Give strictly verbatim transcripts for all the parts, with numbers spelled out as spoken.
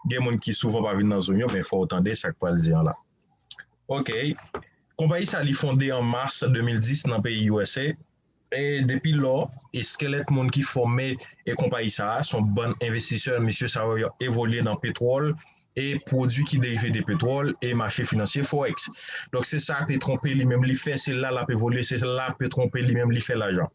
Gen moun ki souvan pa vin nan Zoom yo, men fò w tande sa k pral di an la. Ok. Konpayi sa li fonde an mas de mil dis nan peyi U S A. E depi lò, eskelèt moun ki fòme e konpayi sa a, se yon bann envestisè, mesye sa yo, y ap evolye nan petwòl e pwodui ki derive de petwòl e mache finansye forex. Donk se sa Petronpay li menm li fè, se la l ap evolye, se la Petronpay li menm li fè lajan.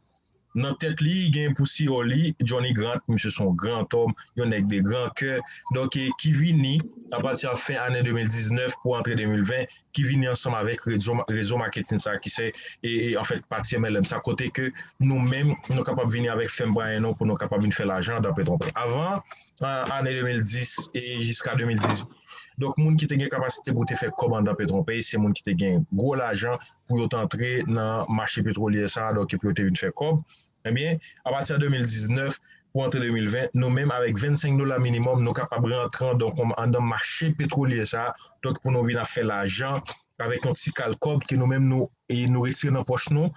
Nan tèt li, gen pou C E O li, Johnny Grant, misye se yon gran òm, yon nèg de gran kè, donk e, ki vini apati fen ane de mil diznèf pou antre de mil ven, ki vini ansanm avèk rezo, rezo maketin sa ki se e, e, anfèt pati M L M sa kote ke nou menm nou kapab vini avèk fèm pwayen nou pou nou kapab vin fè lajan andan Petronpay. Avan an, ane de mil dis e jiska de mil dizuit. Donk moun ki te gen kapasite pou te fè kòb andan Petronpay se moun ki te gen gwo lajan pou yo te antre nan mache petwolye sa, donk pou yo te vin fè kòb. Ebyen, apati de mil diznèf pou antre de mil ven, nou menm avèk vennsenk dola minimòm, nou kapab rantre andan, andan mache petwolye sa, donk pou nou vin ap fè lajan avèk yon ti kal kòb ke nou menm nou, e nou retire nan pòch nou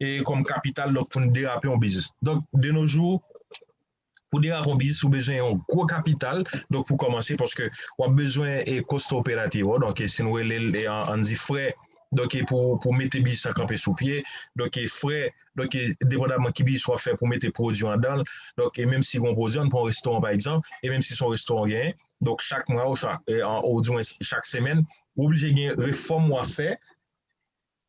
e kòm kapital, donk pou nou derape yon biznis. Donk de nos jours, pou derape yon biznis, ou bezwen yon gwo kapital, donk pou kòmanse, paske w ap bezwen e kosto operativo, donk e si nou rele l e an, ann di frè, donk e pou, pou mete biznis lan kanpe sou pye, donk e frè, donk e depandaman ki biznis w ap fè pou mete pwodui andan l, donk e menm si gen yon pwodui, ann pran yon restoran pa egzanp, e menm si se yon restoran w genyen, donk chak mwa oswa e an, ou di mwen chak semèn, ou oblije gen refòm w ap fè,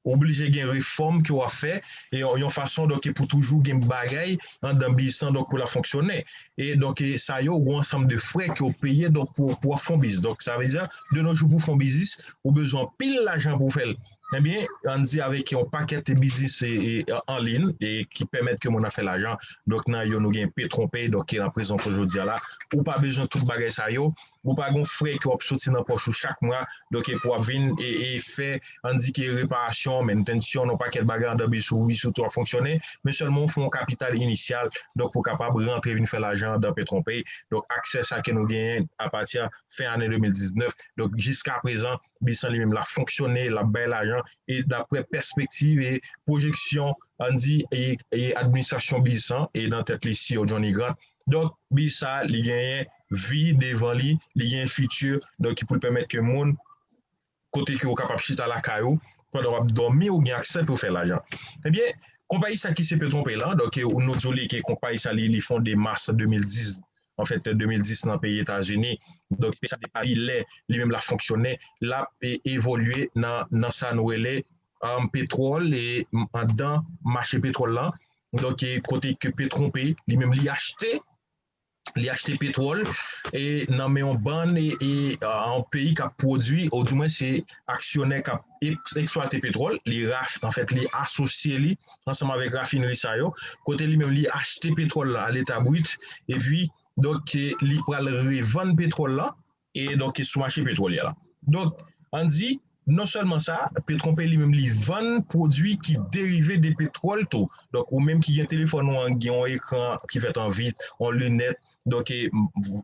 ou oblije gen refòm ke w ap fè e yon, yon fason donk pou toujou gen bagay andan biznis lan donk pou l ap fonksyone. E donk e sa yo, gen yon ansanm de frè ke w peye donk pou, pou w ap fè yon biznis. Donk sa vle di, de nos jours pou fè yon biznis, ou bezwen anpil lajan pou w fè l. Ebyen, ann di avèk yon pakèt biznis e, e, an liy e ki pèmèt ke moun nan fè lajan. Donk nan yo, nou gen Petronpay, donk ki nan prezans jodi a la. Ou pa bezwen tout bagay sa yo. Ou pa gen frè ke w ap soti nan pòch ou chak mwa, donk e pou w ap vin e, e fè, ann di ke reparasyon, mentenans, yon pakèt bagay andan biznis ou, biznis ou tou ap fonksyone, men sèlman w fè yon kapital inisyal, donk pou w kapab rantre vin fè lajan andan Petronpay. Donk aksè sa ke nou genyen apati fen ane de mil diznèf, donk jiska prezan, biznis lan li menm l ap fonksyone, l ap bay lajan, e daprè pèspektiv e pwojeksyon, ann di, e, e administrasyon biznis lan, e nan tèt li C E O Johnny Grant, donk, biznis sa, li genyen vi devan li, li genyen fiti, donk, ki pou l pèmèt ke moun, kote ke w kapab chita lakay ou, pandan w ap dòmi, ou gen aksè pou w fè lajan. Ebyen, konpayi sa ki se Petronpay lan, donk, e, nou di w li ke konpayi sa, li, li fonde mas de mil dis, anfèt, de mil dis nan peyi Etazini. Donk, peyi sa depi lè, li menm l ap fonksyone, l ap e, evolye nan, nan sa nou rele, um, petwòl e andan mache petwòl lan. Donk, e, kote ke Petronpay, li menm, li achte, li achte petwòl e nan men yon bann e, e, a, yon peyi k ap pwodui, ou di mwen se aksyonè k ap eks-, eksplwate petwòl, li rach-, anfèt, li asosye li ansanm avèk rafinri sa yo, kote li menm li achte petwòl lan a leta brit, epi, donk, e, li pral revann petwòl lan, e donk sou mache petwolye la. Donk, ann di, non sèlman sa, Petronpay li menm li vann pwodui ki derive de petwòl tou. Donk, ou menm ki gen telefòn ou an, gen yon ekran ki fèt an vit, yon linèt, donk, e,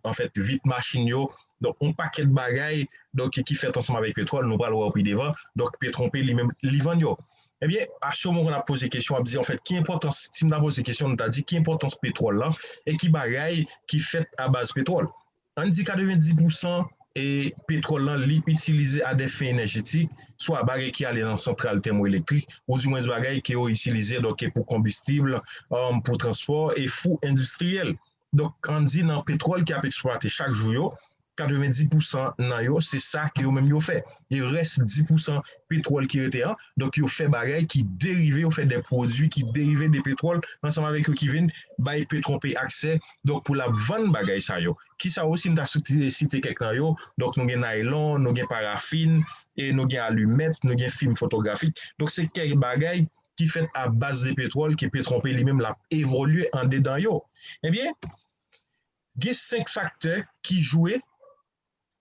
anfèt, vit machin yo. Donk, yon pakèt bagay, donk, ki fèt ansanm avèk petwòl, nou pral wè yo pi devan. Donk, Petronpay li menm, li vann yo. Ebyen, a se moman w ap poze kesyon, w ap di, anfèt, ki enpòtans, si m ta poze kesyon, m ta di, ki enpòtans petwòl lan, e ki bagay ki fèt a baz petwòl? Ann di katrevendis pousan e petwòl lan, li itilize a dè fen enèjetik, swa bagay ki ale nan santral tèmoelektrik, ou di mwens bagay ke yo itilize, donk, pou konbistib, um, pou transpò e fou endistriyèl. Donk, ann di nan petwòl ki ap eksplwate chak jou yo, katrevendis pousan nan yo, se sa ke yo menm yo fè. E rès dis pousan petwòl ki rete an, donk, yo fè bagay ki derive, yo fè de pwodui ki derive de petwòl ansanm avèk yo ki vin bay Petronpay aksè, donk, pou l ap vann bagay sa yo. Kisa osi m ta site, site kèk nan yo. Donk, nou gen naylon, nou gen parafin, e nou gen alimèt, nou gen fim fotografik. Donk, se kèk bagay ki fèt a baz de petwòl ke Petronpay li menm l ap evolye andedan yo. Ebyen, gen senk faktè ki jwe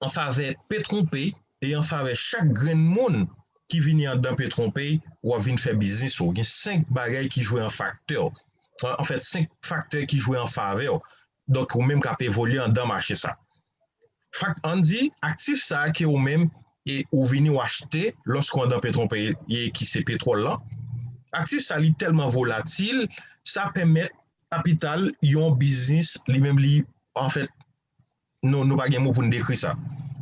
an favè Petronpay e an favè chak grenn moun ki vini andan Petronpay, w ap vin fè biznis ou. Gen senk bagay ki jwe an faktè w. An, anfèt, senk faktè ki jwe an favè w. Donk, ou menm k ap evolye andan mache sa. Fak-, ann di, aktif sa a ke ou menm e ou vini w achte lòske w andan Petronpay e ki se petwòl lan. Aktif sa a, li tèlman volatil, sa pèmèt kapital yon biznis, li menm li, anfèt, nou, nou pa gen mo pou n dekri sa.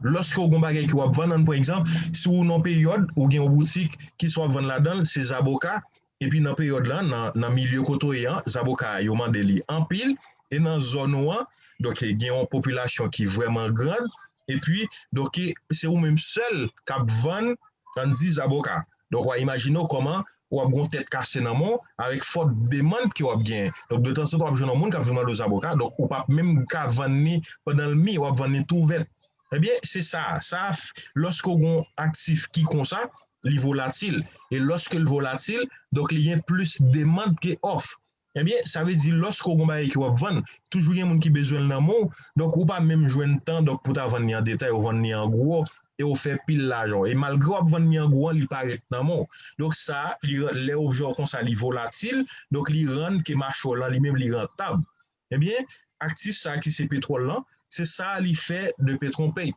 Lòske w gen yon bagay ke w ap vann, ann pran egzanp, si w nan yon peryòd, ou gen yon boutik, kisa w ap vann ladan l, se zaboka, epi nan peryòd la, nan, nan milye kote w ye an, zaboka a, yo mande li anpil, e nan zòn ou an, donk, gen yon popilasyon ki vrèman gran, epi, donk, se ou menm sèl k ap vann, ann di, zaboka. Donk, w a imajine w kòman w ap gen yon tèt kase nan men w avèk fòt demann ke w ap genyen. Donk, detanzantan, w ap jwenn yon moun k ap vin mande w zaboka, donk, ou p ap menm ka vann li pandan l mi, w ap vann li tou vèt. Ebyen, se sa. Sa, lòske w gen yon aktif ki konsa, li volatil. E lòske l volatil, donk, li gen plis demann ke òf. Ebyen, sa vle di, lòske w gen yon bagay ke w ap vann, toujou gen moun ki bezwen l nan men w, donk, ou pa menm jwenn tan, donk, pou ta vann li an detay, ou vann li an gwo, e ou fè pil lajan. E malgre w ap vann li an gwo an, li pa ret nan men w. Donk, sa, li, lè objè w konsa, li volatil, donk, li rann ke mache w lan, li menm, li rantab. Ebyen, aktif sa ki se petwòl lan, se sa li fè de Petronpey.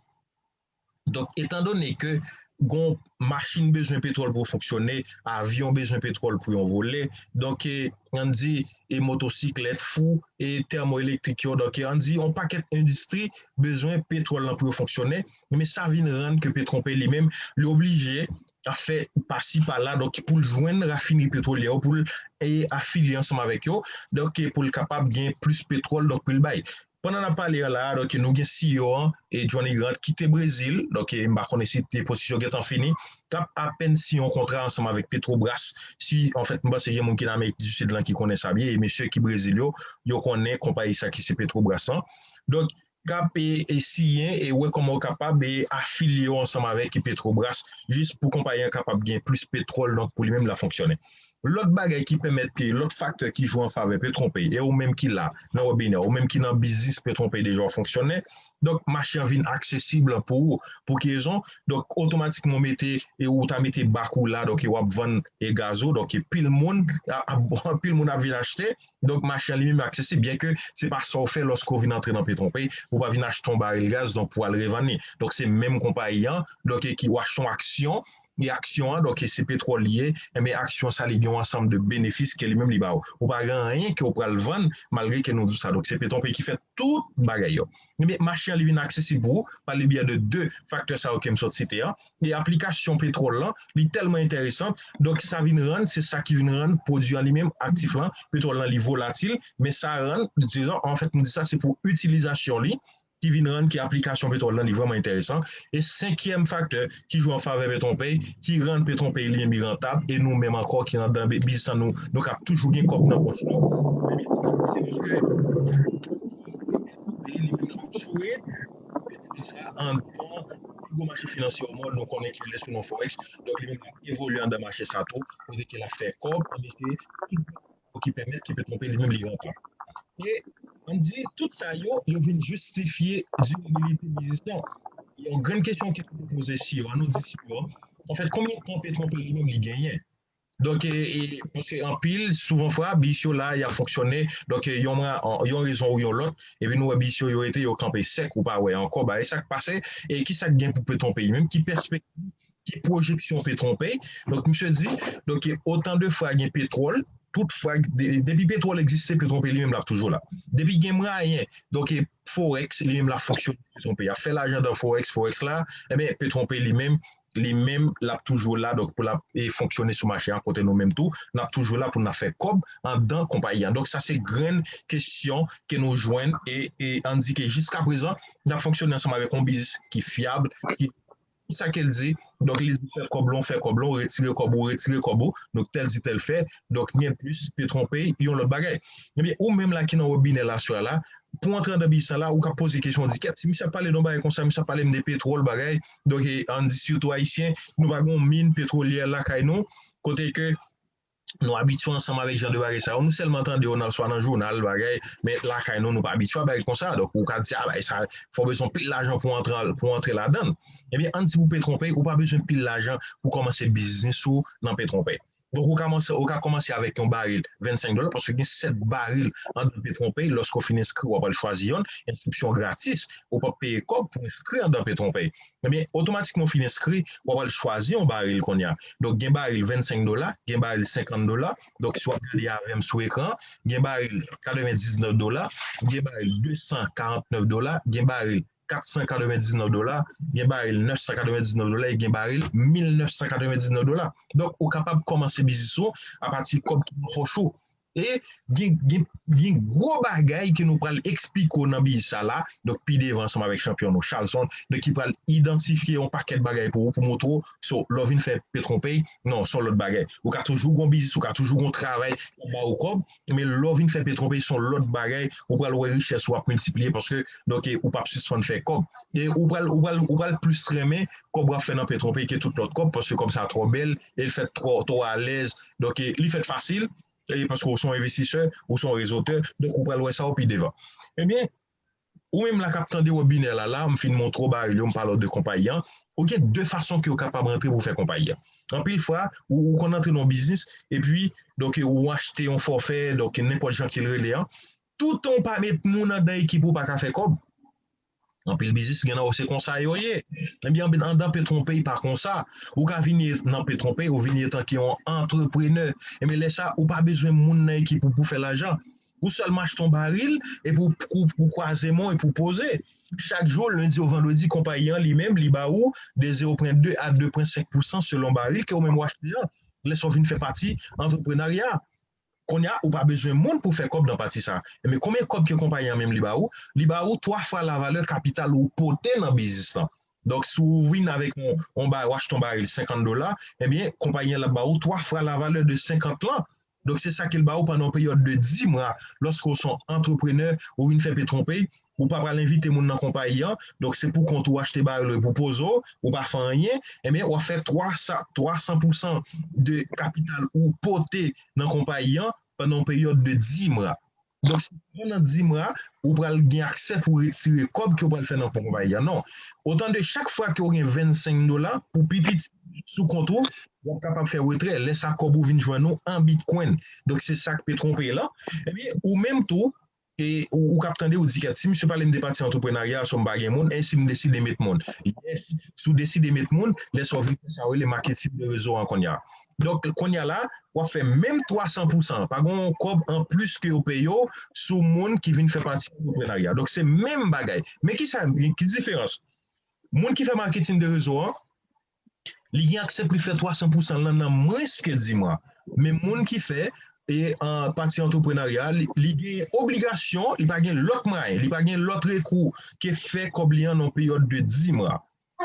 Donk, etandone ke gon machin bezwen petwòl pou fonksyone, avyon bezwen petwòl pou yon vole, donk, e, ann di, e motosiklèt, fou, e tèmoelektrik yo, donk, e ann di, yon pakèt endistri bezwen petwòl lan pou yo fonksyone, men sa vin rann ke Petronpey li menm, li oblije ap fè pasi pala, donk, pou l jwenn rafinri petwolyè yo, pou l, e, afilye ansanm avèk yo, donk, e pou l kapab gen plis petwòl, donk, pou l bay. Pandan n ap pale an la a, donk, nou gen C E O an, e Johnny Grant, ki te Brezil, donk, e m pa konnen si te pwosesyon gentan fini, k ap apèn siyen yon kontra ansanm avèk Petrobras, si, anfèt, m panse gen moun ki nan Amerik di Sid lan ki konnen sa byen, e mesye ki Brezil yo, yo konnen konpayi sa ki se Petrobras lan. Donk, k ap, e, e siyen e wè kòman yo kapab, e afilye yo ansanm avèk Petrobras, jis pou konpayi an kapab gen plis petwòl, donk, pou li menm la fonksyone. Lòt bagay ki pèmèt ke, lòt faktè ki jwe an favè Petronpey, e ou menm ki la, nan webinè, ou menm ki nan biznis Petronpey deja w fonksyone, donk, mache an vin aksesib pou ou. Pou ki rezon? Donk, otomatikman, ou mete, e ou ta mete bak ou la, donk, e w ap vann, e gaz ou, donk, e pil moun, a, a, pil moun ap vin achte, donk, mache an li menm aksesib, byen ke se pa sa w fè lòske w vin antre nan Petronpey, ou pa vin achte yon barèl gaz, donk, pou al revann li. Donk, se menm konpayi an, donk, e ki w achte yon aksyon, e aksyon an, donk, e se petwòl li ye, enben, aksyon sa, li gen yon ansanm de benefis ke li menm li ba ou. Ou pa gen anyen ke w pral vann, malgre ke nou di w sa. Donk, se Petronpey ki fè tout bagay yo. Ebyen, mache an, li vin aksesib pou ou, pa le byen de de faktè sa yo ke m sot site an. E aplikasyon petwòl lan, li tèlman enteresan, donk, sa vin rann, se sa ki vin rann pwodui an li menm, aktif lan, petwòl lan, li volatil, men sa rann, dizon, anfèt, m di sa, se pou itilizasyon li, ki vin rann ke aplikasyon petwòl lan li vrèman enteresan. E senkyèm faktè ki jwe an favè Petronpey, ki rann Petronpey li menm li rantab, e nou menm ankò ki anndan biznis an nou, nou k ap toujou gen kòb nan pòch nou. Se paske Petronpey li menm l ap jwe, e sa anndan pi gwo mache finansye o mond, nou konnen ke l sou non Forex, donk li menm l ap evolye anndan mache sa tou, kote ke l ap fè kòb, e se tout ki pèmèt ke Petronpey li menm li rantab. E ann di, tout sa yo, yo vin jistifye dirabilite biznis lan. Yon grenn kesyon ke nou te poze C E O, ann nou di C E O, anfèt, konbyen tan Petronpey li menm li genyen? Donk, e, e, paske anpil, souvan fwa, biznis yo la, y ap fonksyone, donk, e, yon, yon rezon ou yon lòt, epi nou wè biznis yo, yo rete, yo kanpe sèk, ou pa wè ankò, bagay sa k pase, e kisa k gen pou Petronpey li menm, ki pèspektiv ki pwojeksyon Petronpey. Donk, misye di, donk, otan de fwa gen petwòl, tout fwa, de, depi petwòl egziste, Petronpey li menm l ap toujou la. Depi gen mwayen, donk, e Forex, li menm l ap fonksyone Petronpey. Y ap fè lajan nan Forex, Forex la, ebyen, Petronpey li menm, li menm, l ap toujou la, donk, pou l ap, e, fonksyone sou mache a, kote nou menm tou, n ap toujou la pou n ap fè kòb anndan konpayi a. Donk, sa se grenn kesyon ke nou jwenn, e, e ann di ke jiska prezan, n ap fonksyone ansanm avèk yon biznis ki fyab, ki sa ke l di, donk, li di fè kòb lan, fè kòb lan, retire kòb ou, retire kòb ou, donk, tèl di tèl fè, donk, gen plis Petronpey, yon lòt bagay. Ebyen, ou menm la ki nan webinè la, aswè la, pou antre anndan biznis la, ou ka poze kesyon, di, kèt, si misye ap pale de yon bagay konsa, misye ap pale m de petwòl, bagay, donk, e, ann di sitou ayisyen, nou pa gen yon min petwolyè lakay nou, kote ke nou abitye ansanm avèk jan de bagay sa yo. Nou sèlman tande yo nan, swa nan jounal, bagay, men lakay nou, nou pa abitye a bagay konsa. Donk, ou ka di, a, bagay sa, fò w bezwen pil lajan pou antre, pou antre ladan l. Ebyen, ann di pou Petronpey, ou pa bezwen pil lajan pou kòmanse biznis ou nan Petronpey. Donk, ou ka kòmanse, ou ka kòmanse avèk yon baril vennsenk dola, paske gen sèt baril anndan Petronpay. Lòske w fin enskri, w ap al chwazi yonn, enskripsyon gratis, ou p ap peye kòb pou enskri anndan Petronpay. Ebyen, otomatikman w fin enskri, w ap al chwazi yon baril kounye a. Donk, gen baril vennsenk dola, gen baril senkant dola. Donk, si w ap gade avè m sou ekran, gen baril katrevendiznèf dola, gen baril de san karantnèf dola, gen baril kat san katrevendiznèf dola, gen baril nèf san katrevendiznèf dola, e gen baril mil nèf san katrevendiznèf dola. Donk, ou kapab kòmanse biznis ou apati kòb ki nan pòch ou. E gen, gen, gen gwo bagay ke nou pral eksplike w nan biznis sa la. Donk, pi devan, ansanm avèk chanpyon nou, Charlson, donk, ki pral idantifye yon pakèt bagay pou ou, pou montre w, so, lè w vin fè Petronpay, non, se yon lòt bagay. Ou ka toujou gen yon biznis, ou ka toujou gen yon travay k ap ba ou kòb, men lè w vin fè Petronpay, se yon lòt bagay, ou pral wè richès ou ap miltipliye, paske, donk, ou p ap sispann fè kòb. E ou pral, ou pral, ou pral plis renmen kòb w ap fè nan Petronpay ke tout lòt kòb, paske kòb sa twò bèl, e l fèt twò, twò alèz, donk, li fèt fasil, e paske ou se yon envestisè, ou se yon rezotè, donk ou pral wè sa yo pi devan. Ebyen, ou menm la k ap tande webinè la, la, m fin montre w baril yo, m pale w de konpayi an, ou gen de fason ke w kapab rantre pou w fè konpayi an. Anpil fwa, ou, ou konn antre nan yon biznis, epi, donk, ou achte yon fòfè, donk, nenpòt jan ke l rele an, toutan w pa met moun anndan ekip ou, ou pa ka fè kòb. Anpil biznis gen nan yo se konsa yo ye. Ebyen, anndan Petronpay pa konsa. Ou ka vini nan Petronpay, ou vini etanke yon antreprenè. Ebyen, lè sa, ou pa bezwen moun nan ekip ou pou fè lajan. Ou sèlman achte yon baril, epi ou, ou, ou kwaze men w, epi ou poze. Chak jou, lendi ou vandredi, konpayi an li menm, li ba ou de zewo pwen de a de pwen senk pousan selon baril ke ou menm ou achte an. Lè sa w vin fè pati antreprenarya. Kounye a, ou pa bezwen moun pou fè kòb nan pati sa. Ebyen, konbyen kòb ke konpayi an menm li ba ou? Li ba ou twa fwa lavalè kapital ou pote nan biznis lan. Donk, si w vin avèk yon, yon ba, w achte yon baril senkant dola, ebyen, konpayi an l ap ba ou twa fwa lavalè de senkant lan. Donk, se sa ke l ba ou pandan yon peryòd de dis mwa. Lòske w se yon antreprenè, ou vin fè Petronpay, ou pa pral envite moun nan konpayi an, donk se pou kont ou achte baril ou pou poze w, ou pa fè anyen, ebyen, w ap fè twa san, twa san pousan de kapital ou pote nan konpayi an pandan yon peryòd de dis mwa. Donk, se pandan dis mwa, ou pral gen aksè pou retire kòb ke w pral fè nan konpayi an. Non. Otan de chak fwa ke w gen vennsenk dola, pou pi piti, sou kont ou, w ap kapab fè retrè. Lè sa, kòb ou vin jwenn ou an bitcoin. Donk, se sa k Petronpay lan. Ebyen, ou menm tou, e ou, ou k ap tande, ou di, "Kèt, si misye pale m de pati antreprenarya, so m pa gen moun, e si m deside met moun?" Yes, si w deside met moun, lè sa w vin fè sa yo rele maketin de rezo an kounye a. Donk, kounye a la, w ap fè menm twa san pousan. Pa gen yon kòb anplis ke yo peye w sou moun ki vin fè pati antreprenarya. Donk, se menm bagay. Men ki sa, ki diferans? Moun ki fè maketin de rezo an, li gen aksè pou li fè twa san pousan lan nan mwens ke dis mwa. Men moun ki fè e an pati antreprenarya, li, li gen obligasyon, li pa gen lòt mwayen, li pa gen lòt rekou ke fè kòb li an nan yon peryòd de dis mwa.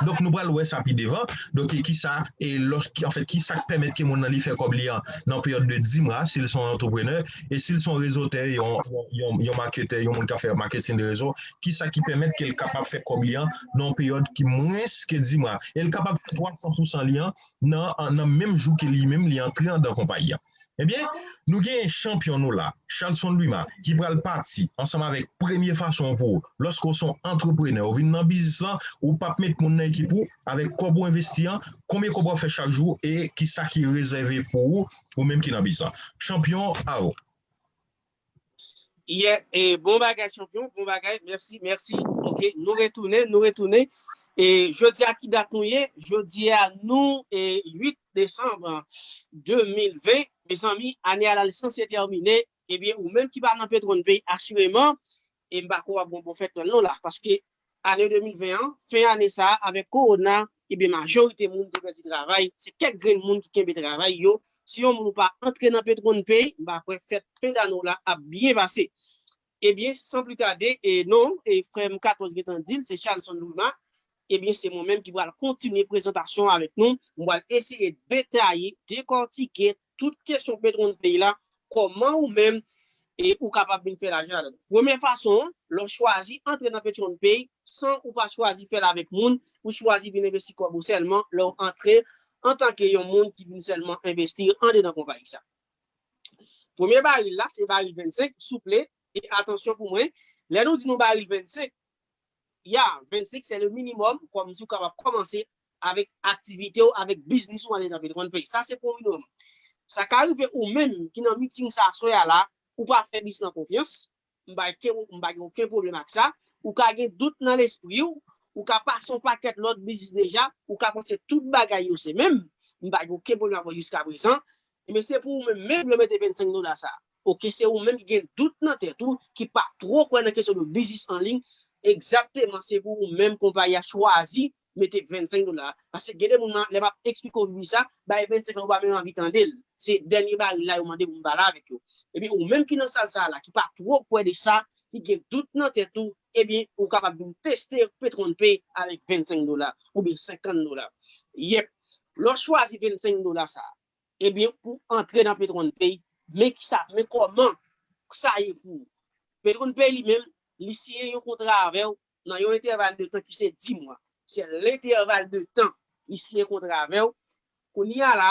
Donk, nou pral wè sa pi devan. Donk, e kisa, e lòs, ki, anfèt, kisa k pèmèt ke moun nan li fè kòb li an nan peryòd de dis mwa, si l se yon antreprenè, e si l se yon rezotè, yon, yon, yon maketè, yon moun k ap fè maketin de rezo, kisa ki pèmèt ke l kapab fè kòb li an nan yon peryòd ki mwens ke dis mwa. E l kapab fè twa san pousan li an nan, nan menm jou ke li menm li antre anndan konpayi an. Ebyen, nou gen chanpyon nou la, Charlson Lwima, ki pral pati ansanm avèk premye fason an pou ou. Lòske w se yon antreprenè, ou vin nan biznis lan, ou p ap met moun nan ekip ou, avèk kòb ou envesti an, konbyen kòb w ap fè chak jou e kisa ki rezève pou ou, ou menm ki nan biznis lan. Chanpyon, a ou. Yeah, e bon bagay chanpyon, bon bagay, mèsi, mèsi. Ok, nou retounen, nou retounen. E jodi a ki dat nou ye? Jodi a nou e uit desanm de mil ven, mezanmi, ane a la li sanse tèmine. Ebyen, ou menm ki pa nan Petronpay, asireman, e m pa kwè w ap gen yon bon fèt Nwèl non la, paske ane de mil ven an, fen ane sa a, avèk kowona, ebyen, majorite moun te pèdi travay. Se kèk grenn moun ki kenbe travay yo. Si yon moun ou pa antre nan Petronpay, m pa kwè fèt fen dane w la ap byen pase. Ebyen, san pli tade, e non, e frè m katòz gentan di l, se Charlson Lwima. Ebyen, se mwen menm ki pral kontinye prezantasyon avèk nou. M pral eseye detaye, dekòtike tout kesyon Petronpay la, kòman ou menm e ou kapab vin fè lajan ladan l. Premye fason an, lè w chwazi antre nan Petronpay san ou pa chwazi fè l avèk moun, ou chwazi vin envesti kòb ou sèlman lè w antre antanke yon moun ki vin sèlman envesti andedan konpayi sa. Premye baril la, se baril vennsenk, souple, e atansyon pou mwen, lè nou di nou baril vennsenk, ya, vennsenk se le minimòm, kòmsi w kapab kòmanse avèk aktivite w, avèk biznis ou andedan Petronpay. Sa se pou minimòm. Sa ka rive ou menm ki nan miting sa aswè a la, ou pa fè biznis lan konfyans, m pa gen, m pa gen okenn pwoblèm ak sa. Ou ka gen dout nan lespri w, ou ka pase yon pakèt lòt biznis deja, ou ka panse tout bagay yo se menm, m pa gen okenn pwoblèm avè w jiska prezan. Ebyen, se pou ou menm, menm lè w mete vennsenk dola sa. Oke, se ou menm ki gen dout nan tèt ou, ki pa twò kwè nan kesyon de biznis an liy. Egzakteman, se pou ou menm konpayi a chwazi mete vennsenk dola. Paske gen de moun, lè m ap eksplike w sa, bay vennsenk dola, ou pa menm anvi tande l. Se dènye baril la yo mande pou m pale avèk yo. Ebyen, ou menm ki nan sal sa la, ki pa twò kwè de sa, ki gen dout nan tèt ou, ebyen, ou kapab vin teste Petronpay avèk vennsenk dola oubyen senkant dola. Yep. Lè w chwazi vennsenk dola sa, ebyen, pou antre nan Petronpay, men ki sa, men kòman sa ye pou ou. Petronpay li menm, li siyen yon kontra avè w nan yon entèval de tan ki se dis mwa. Se lentèval de tan li siyen kontra avè w. Kounye a la,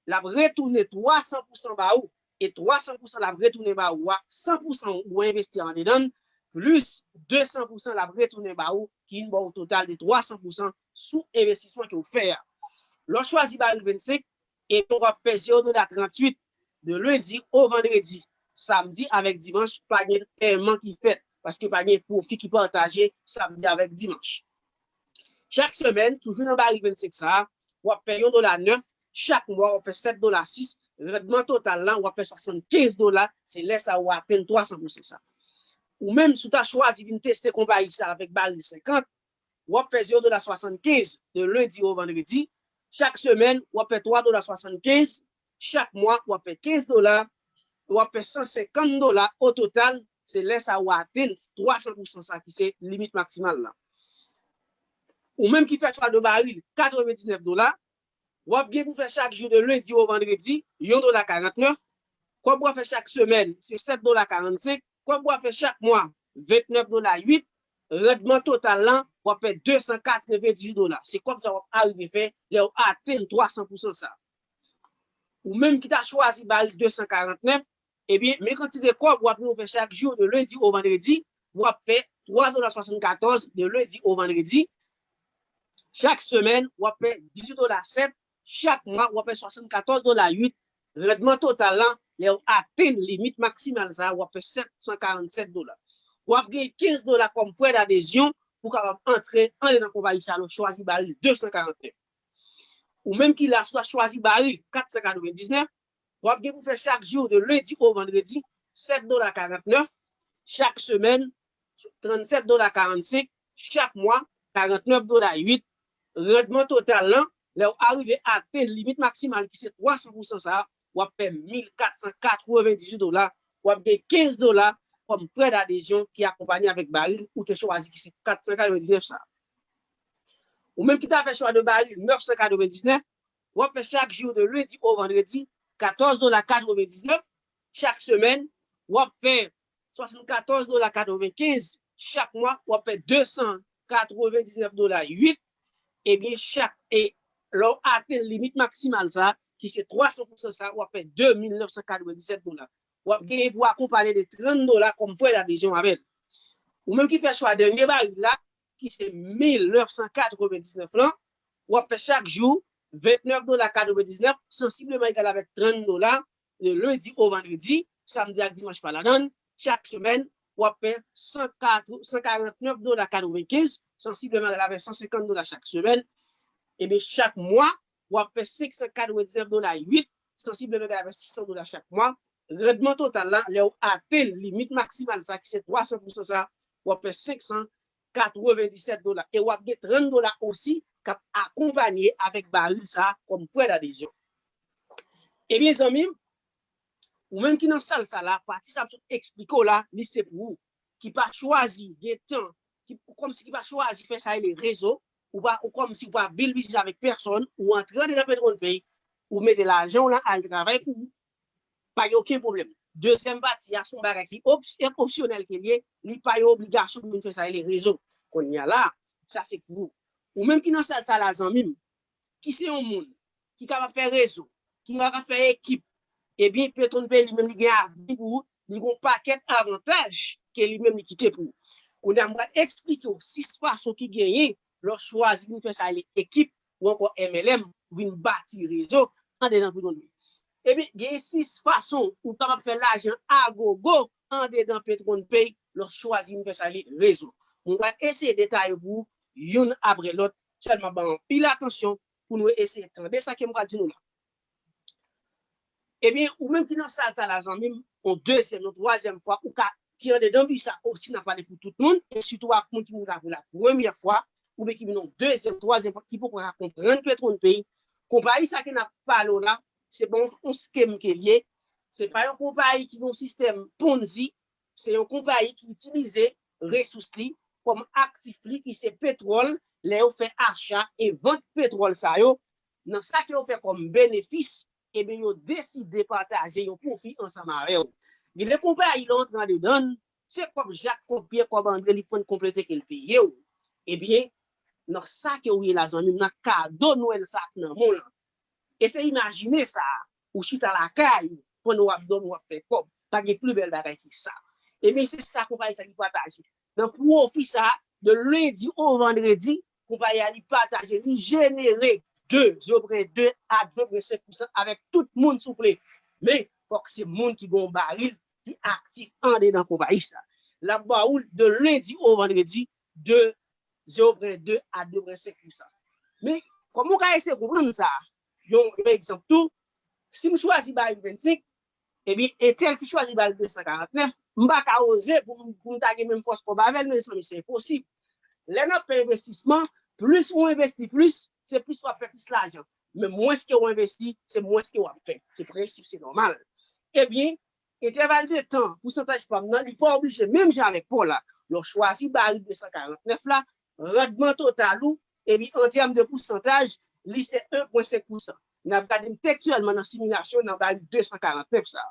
l ap retounen twa san pousan ba ou. E twa san pousan l ap retounen ba ou a, san pousan ou envesti andedan l, plis de san pousan l ap retounen ba ou, ki vin ba w total de twa san pousan sou envestisman ke w fè a. Lè w chwazi baril vennsenk, ebyen w ap fè zewo dola tranntuit de lendi o vandredi. Samdi avèk dimanch, pa gen pèman ki fèt, paske pa gen pwofi ki pataje samdi avèk dimanch. Chak semèn, toujou nan baril vennsenk sa a, w ap fè yon dola nèf, chak mwa w ap fè sèt dola sis, randman total lan, w ap fè swasannkenz dola, se lè sa a w atenn twa san pousan sa. Ou menm, si w ta chwazi vin teste konpayi sa avèk baril senkant, w ap fè zewo dola swasannkenz de lendi o vandredi. Chak semèn, w ap fè twa dola swasannkenz. Chak mwa, w ap fè kenz dola. W ap fè san senkant dola o total. Se lè sa a w atenn twa san pousan sa ki se limit maksimal la. Ou menm ki fè chwa de baril katrevendiznèf dola, w ap gen pou fè chak jou de lendi o vandredi yon dola karantnèf. Kòb w ap fè chak semèn, se sèt dola karannsenk. Kòb w ap fè chak mwa, ventnèf dola uit. Randman total lan, w ap fè de san katrevendizuit dola. Se kòb sa w ap arive fè lè w atenn twa san pousan sa. Ou menm ki ta chwazi baril de san karantnèf, ebyen, men kantite kòb w ap gen pou fè chak jou de lendi o vandredi, w ap fè twa dola swasannkatòz de lendi o vandredi. Chak semèn, w ap fè dizuit dola sèt. Chak mwa, w ap fè swasannkatòz dola uit. Randman total lan, lè w atenn limit maksimal sa a, w ap fè sèt san karannsèt dola. W ap gen kenz dola kòm frè dadezyon pou w kapab antre andedan konpayi sa a lè w chwazi baril de san karantnèf. Ou menm ki la, si w ta chwazi baril kat san katrevendiznèf, w ap gen pou fè chak jou de lendi o vandredi sèt dola karantnèf, chak semèn trannsèt dola karannsenk, chak mwa karantnèf dola uit. Randman total lan, lè w arive atenn limit maksimal ki se twa san pousan sa a, w ap fè mil kat san katrevendizuit dola, w ap gen kenz dola kòm frè dadezyon ki akonpanye avèk baril ou te chwazi ki se kat san katrevendiznèf sa a. Ou menm ki ta fè chwa de baril nèf san katrevendiznèf, w ap fè chak jou de lendi o vandredi katòz dola katrevendiznèf. Chak semèn, w ap fè swasannkatòz dola katrevenkenz. Chak mwa, w ap fè de san katrevendiznèf dola uit. Ebyen, chak, e lè w atenn limit maksimal sa, ki se twa san pousan sa, w ap fè de mil nèf san katrevendiznèf dola. W ap genyen pou akonpanye de trant dola kòm frè dadezyon avè l. Ou menm ki fè chwa dènye baril la, ki se mil nèf san katrevendiznèf lan, w ap fè chak jou ventnèf dola katrevendiznèf, sansibleman egal avèk trant dola, de lendi o vandredi, samdi ak dimanch pa ladan l. Chak semèn, w ap fè san karannèf dola katrevenkenz, sansibleman egal avèk san senkant dola chak semèn. Ebyen, chak mwa, w ap fè senk san katrevendiznèf dola uit, sansibleman egal avèk sis san dola chak mwa. Randman total la, lè w atenn limit maksimal sa, ki se twa san pousan sa, w ap fè senk san katrevendiznèf dola. E w ap gen trant dola osi k ap akonpanye avèk baril sa kòm frè dadezyon. Ebyen, zanmi m, ou menm ki nan sal sa la, pati sa m sot eksplike w la, li se pou ou. Ki pa chwazi gen tan, ki, kòmsi ki pa chwazi fè sa rele rezo, ou pa, ou kòmsi ou pa build biznis avèk pèsòn, ou antre andedan Petronpay, ou mete lajan w lan al travay pou ou, pa gen okenn pwoblèm. Dezyèm pati a se yon bagay ki ops-, opsyonèl ke l ye, li pa yon obligasyon pou moun fè sa rele rezo. Kounye a la, sa se pou ou. Ou menm ki nan sal sa la, zanmi m, ki se yon moun ki kapab fè rezo, ki kapab fè ekip, ebyen, Petronpay li menm li gen avni pou ou, li gen yon pakèt avantaj ke li menm li kite pou ou. Kounye a, m pral eksplike w sis fason ki genyen lè w chwazi vin fè sa rele ekip ou ankò M L M, vin bati rezo andedan Petronpay. Ebyen, gen sis fason ou kapab fè lajan agogo andedan Petronpay lè w chwazi vin fè sa li rezo. Mwen pral eseye detaye pou ou youn apre lòt, sèlman ban anpil atansyon pou nou eseye tande sa ke m pral di nou la. Ebyen, ou menm ki nan sal sa la, zanmi m, yon dezyèm, yon twazyèm fwa, ou ka, ki andedan bi sa osi, n ap pale pou tout moun, e sitou ak moun ki vin la pou la premyè fwa, oubyen ki vin yon dezyèm, twazyèm fwa, ki poko ka konprann Petronpay. Konpayi sa ke n ap pale w la, se pa yon, yon scam ke l ye. Se pa yon konpayi ki gen yon sistèm Ponzi. Se yon konpayi ki itilize resous li kòm aktif li, ki se petwòl, lè yo fè acha e vant petwòl sa yo, nan sa ke yo fè kòm benefis, ebyen, yo deside pataje yon pwofi ansanm avè w. Gen de konpayi lè w antre andedan l, se kòb Jak, kòb Pyè, kòb Andre, li pran konplete ke l peye w. Ebyen, nan sa ke w ye la, zanmi m, nan kado Nwèl sa k nan men w lan. Eseye imajine sa, ou chita lakay ou, pandan w ap dòmi, w ap fè kòb. Pa gen pli bèl bagay ke sa. Ebyen, se sa konpayi sa ki pataje. Nan pwofi sa, de lendi o vandredi, konpayi a li pataje, li jenere de, zewo pwen de a de pwen senk pousan avèk tout moun souple. Men, fòk se moun ki gen yon baril ki aktif andedan konpayi sa. L ap ba ou l de lendi o vandredi de zewo pwen de a de pwen senk pousan. Men, kòman w ka eseye konprann sa? Yon, yon egzanp tou, si m chwazi baril vennsenk, ebyen, entèl ki chwazi baril de san karant nèf, m pa ka oze pou, pou m ta gen menm fòs kòb avè l, mezanmi, se enposib. Lè n ap fè envestisman, plis ou envesti plis, se plis w ap fè plis lajan. Men mwens ke w envesti, se mwens ke w ap fè. Se prensip, se nòmal. Ebyen, entèval de tan, pousantaj pa m nan, li pa oblije menm jan avèk pa w la. Lè w chwazi baril de san karant nèf la, randman total ou, epi an tèm de pousantaj, li se en pwen senk pousan. N ap gade m tekstyèlman nan similasyon nan baril de san karant nèf sa.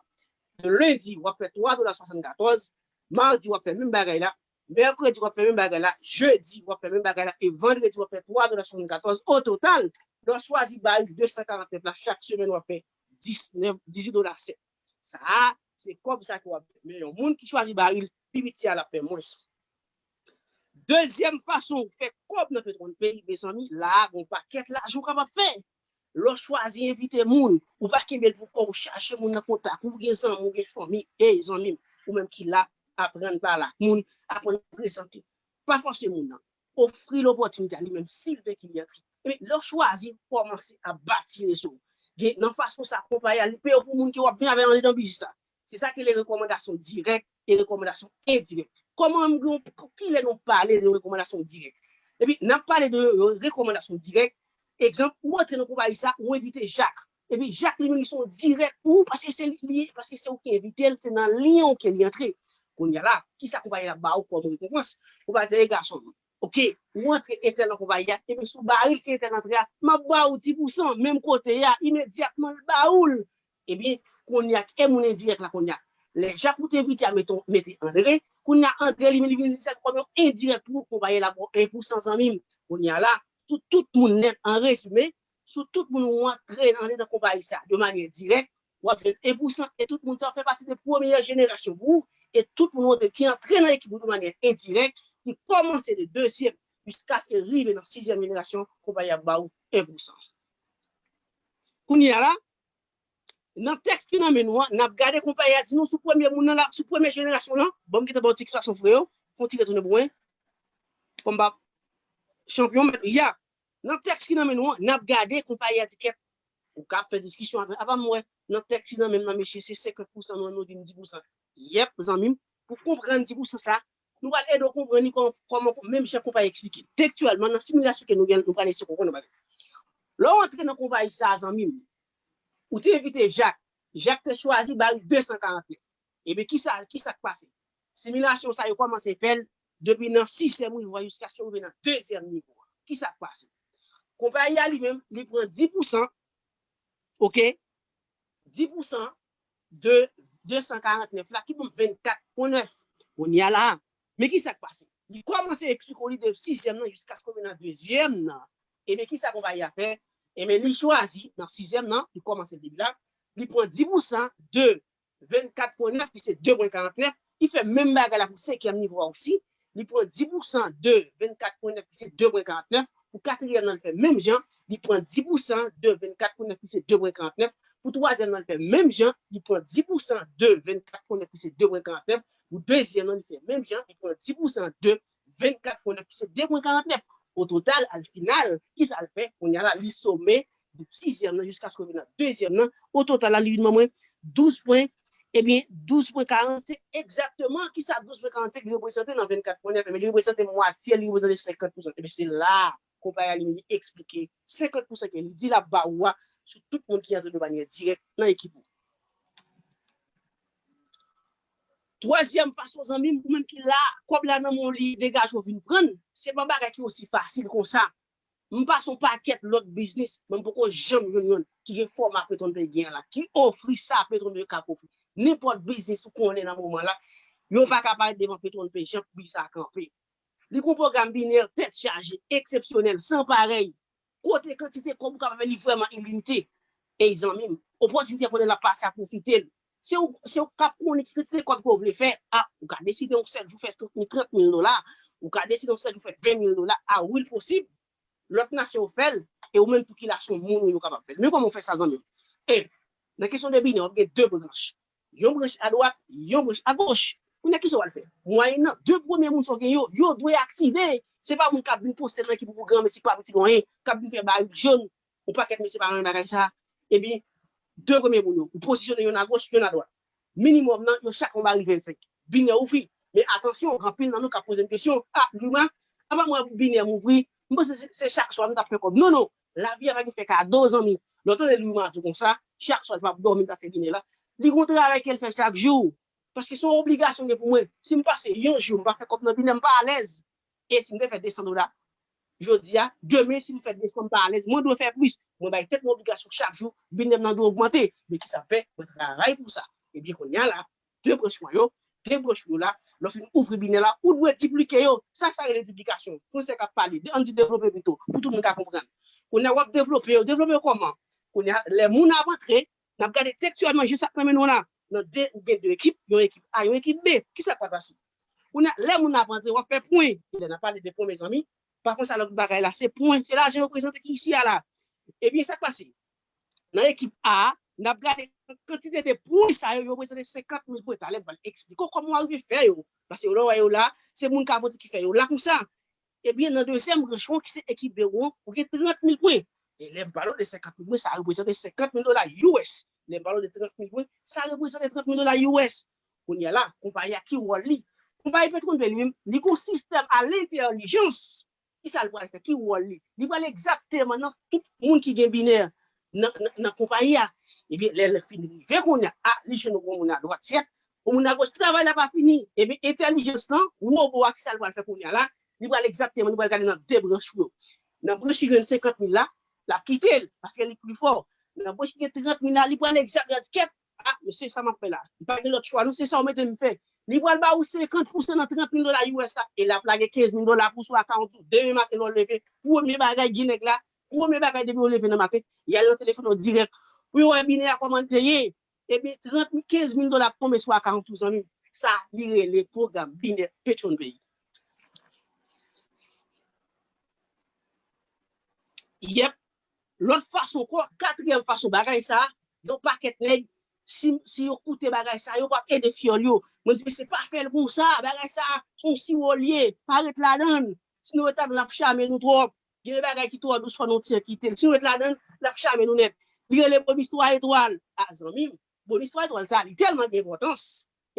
De lendi, w ap fè twa dola swasannkatòz, madi, w ap fè menm bagay la, mèkredi, w ap fè menm bagay la, jedi, w ap fè menm bagay la, e vandredi, w ap fè twa dola swasannkatòz. O total, lè w chwazi baril de san karant nèf la, chak semèn, w ap fè diznèf, dizuit dola sèt. Sa a, se kòb sa ke w ap fè. Men yon moun ki chwazi baril pi piti a, l ap fè mwens. Dezyèm fason ou fè kòb nan Petronpay, mezanmi, la a, gon pakèt lajan ou kapab fè. Lè w chwazi envite moun, ou pa kenbe l pou kò w, chache moun nan kontak ou, ou gen zanmi, ou gen fanmi, ey, zanmi m, ou menm ki la, aprann pale ak moun, aprann prezante. Pa fòse moun nan. Ofri l opòtinite a li menm, si l vle ke li antre. Epi, lè w chwazi, kòmanse ap bati rezo w. Gen, nan fason sa, konpayi a, li peye w pou moun ke w ap vin avè l andedan biznis la. Se sa ki rele rekòmandasyon dirèk e rekòmandasyon endirèk. Kòman m gen, kilè nou pale de rekòmandasyon dirèk? Epi, n ap pale de, euh, rekòmandasyon dirèk. Egzanp, ou antre nan konpayi sa, ou envite Jak. Epi, Jak li menm, li se yon dirèk pou ou, paske se li, paske se ou ki envite l, se nan lyen w ke li antre. Kounye a la, kisa konpayi a ba ou kòm rekonpans? Konpayi a di, "Ey, gason m, oke, ou antre entèl nan konpayi a, epi sou baril ke entèl antre a, m ap ba ou dis pousan, menm kote a, imedyatman l ba ou l." Ebyen, kounye a, e moun endirèk la kounye a. Lè Jak ou te envite a mete, mete Andre, kounye a, Andre li menm li vin sèvi kòm yon endirèk pou konpayi a, l ap ba w en pousan, zanmi m. Kounye a la, sou tout moun nèt, an rezime, sou tout moun ou antre andedan konpayi sa, de manyè dirèk, w ap jwenn en pousan, e tout moun sa yo fè pati de premyè jenerasyon pou ou, e tout moun ou antre, ki antre nan ekip ou de manyè endirèk, ki kòmanse de dezyèm jiskaske rive nan sizyèm jenerasyon, konpayi a ap ba ou en pousan. Kounye a la, nan tèks ki nan men nou an, n ap gade konpayi a di nou sou premye moun nan la, sou premye jenerasyon lan, bon, m gentan ba w ti eksplikasyon, freo, fè yon ti retounen pou mwen, kòm pa chanpyon, mèt, ya, nan tèks ki nan men nou an, n ap gade konpayi a di kèt, ou ka ap fè diskisyon avè, apa m wè, nan tèks ki nan men m nan, mesye, se senkant pousan nou, nou di m dis pousan. Yèp, zanmi m, pou konprann dis pousan sa, nou pral ede w konprann li kòman, kòman, menm jan konpayi a eksplike. Tekstyèlman, nan similasyon ke nou gen, nou pral eseye konprann yon bagay. Lè w antre nan konpayi sa, zanmi m, ou te envite Jak. Jak te chwazi baril de san karant nèf. Ebyen, kisa, kisa k pase? Similasyon sa yo kòmanse fè l depi nan sizyèm nivo a jiskaske yo rive nan dezyèm nivo a. Kisa k pase? Konpayi a li menm, li pran dis pousan, oke? Dis pousan de de san karant nèf la, ki ban m vennkat pwen nèf. Kounye a la, men kisa k pase? Li kòmanse eksplike w li de sizyèm nan jiskaske w rive nan dezyèm nan. Ebyen, kisa konpayi a fè? Ebyen, li chwazi nan sizyèm nan, li kòmanse depi la, li pran dis pousan de vennkat pwen nèf, ki se de pwen karant nèf, li fè menm bagay la pou senkyèm nivo a osi, li pran dis pousan de vennkat pwen nèf, ki se de pwen karant nèf, Pou katriyèm nan, li fè menm jan, li pran dis pousan de vennkat pwen nèf ki se de pwen karantnèf. Pou twazyèm nan, li fè menm jan, li pran dis pousan de vennkat pwen nèf ki se de pwen karantnèf. Pou dezyèm nan, li fè menm jan, li pran dis pousan de vennkat pwen nèf ki se de pwen karantnèf. O total, al final, kisa l fè? Kounye a la, li some de sizyèm nan jiskaske l rive nan dezyèm nan. O total la, li vin ban mwen douz pwen, ebyen, douz pwen karannsenk egzakteman. Kisa douz pwen karannsenk li reprezante nan vennkat pwen nèf? Ebyen, li reprezante mwatye, li reprezante senkant pousan. Ebyen, se la konpayi a li menm li eksplike senkant pousan ke li di l ap ba ou a sou tout moun ki antre de manyè dirèk nan ekip ou. Twazyèm fason, zanmi m, ou menm ki la, kòb la nan men w, li degaje w vin pran l, se pa bagay ki osi fasil konsa. M pase yon pakèt lòt biznis, men m poko janm jwenn youn ki gen fòma PetronPay gen an la, ki ofri sa PetronPay ka ofri. Nenpòt biznis ou konnen nan moman la, yo pa ka parèt devan PetronPay jan biznis sa kanpe. Li gon pwogram binè tèt chaje, eksepsyonèl, san parèy. Kote kantite kòb ou kapab fè, li vrèman ilimite. Ey, zanmi m, opòtinite konnen l ap pase a, pwofite l. Se ou, se ou k ap konnen ki kantite kòb ke w vle fè. A, ou ka deside yon sèl jou fè trant mil, trant mil dola. Ou ka deside yon sèl jou fè ven mil dola. A wi, l posib. Lòt nasyon yo fè l, e ou menm tou ki la, se yon moun ou yo kapab fè l. Men kòman w fè sa, zanmi m? E, nan kesyon de binè, w ap gen de branch. Yon branch adwat, yon branch agoch. Kounye a, kisa w al fè? Mwayèn nan, de premye moun sa w gen yo, yo dwe aktive. Se pa moun k ap vin poste nan ekip ou pou granmesi, k pa itil anyen, k ap vin fè barik jòn, yon pakèt mesye pa renmen bagay sa. Epi, de premye moun yo, ou pozisyone youn agoch, youn adwat. Minimòm nan, yo chak yon baril vennsenk. Binè ouvri. Men atansyon, gen anpil nan nou k ap poze m kesyon, a, Luma, apa mwen binè m ouvri, m panse se, se chak swa m t ap fè kòb. Non, non, lavi a pa gen fè kado, zanmi. Lè w tande Luma di w konsa, chak swa l p ap dòmi, l t ap fè binè la. Li gon travay ke l fè chak jou. Paske se yon obligasyon l gen pou mwen. Si m pase yon jou, m pa fè kòb nan binè, m pa alèz. E si m te fè de san dola jodi a, demen, si m fè de san, m pa alèz, mwen dwe fè plis. Mwen bay tèt mwen obligasyon chak jou, binè m nan dwe ogmante. Men kisa m fè? Mwen travay pou sa. Ebyen, kounye a la, de branch mwen yo, de branch yo la, lè w fin ouvri binè la, ou dwe diplike yo. Sa, sa rele diplikasyon. Fransè k ap pale, de, ann di devlope pito, pou tout moun ka konprann. Kounye a, w ap devlope yo. Devlope yo kòman? Kounye a, lè moun ap antre, n ap gade tekstyèlman jis sa k nan men nou la. Nan de, ou gen de ekip, yon ekip A, yon ekip B. Kisa k pral pase? Kounye a, lè moun ap antre, w ap fè pwen. E lè n ap pale de pwen, mezanmi, pa konsa lòt bagay la, se pwen, se lajan yo prezante ki isi a la. Ebyen, sa k pase? Nan ekip A, n ap gade kantite de pwen sa yo, yo prezante senkant mil pwen. Talè, m pral eksplike w kòman w arive fè yo. Paske lè w wè yo la, se moun k ap antre ki fè yo la konsa. Ebyen, nan dezyèm branch ou an, ki se ekip B ou an, ou gen trant mil pwen. E lè m pale w de senkant mil pwen, sa reprezante senkant mil dola U S. Lè m pale w de trant mil pwen, sa reprezante trant mil dola U S. Kounye a la, konpayi a, ki wòl li? Konpayi Petronpay li menm, li gon sistèm a lentèlijans. Kisa l pral fè? Ki wòl li? Li pral egzakteman nan tout moun ki gen binè nan, nan, nan konpayi a. Ebyen, lè l fin rive kounye a, a, li jwenn yon moun adwatyèt, yon moun agoch, travay la pa fini. Ebyen, entèlijans lan, wobo a, kisa l pral fè kounye a la? Li pral egzakteman, li pral gade nan de branch yo. Nan branch ki jwenn senkant mil la, l ap kite l, paske li pli fò. Nan branch ki gen trant mil la, li pral egzakteman di, kèt, a, mesye, sa m ap fè la? M pa gen lòt chwa, non, se sa w mete m fè. Li pral ba ou senkant pousan nan trant mil dola U S la, e l ap lage kenz mil dola pou sou akawont ou. Demen maten, lè w leve, premye bagay, gen nèg la, premye bagay, depi w leve nan maten, y al nan telefòn ou dirèk. Pou yo wè binè a kòman l te ye. Ebyen, trant mil, kenz mil dola ap tonbe sou akawont ou, zanmi m. Sa, li rele pwogram binè Petronpay. Yèp. Lòt fason ankò, katriyèm fason, bagay sa, yon pakèt nèg, si, si yo koute bagay sa, yo p ap ede fyèl yo. Mwen di, mesye, pa fè l konsa, bagay sa, se yon siwo l ye, pa ret ladan l. Si nou ret ladan l, l ap chame nou twòp. Gen de bagay ki twò dous, fò nou ti jan kite l. Si nou ret ladan l, l ap chame nou nèt. Li rele bonis twa etwal. A, zanmi m, bonis twa etwal sa, li tèlman gen enpòtans.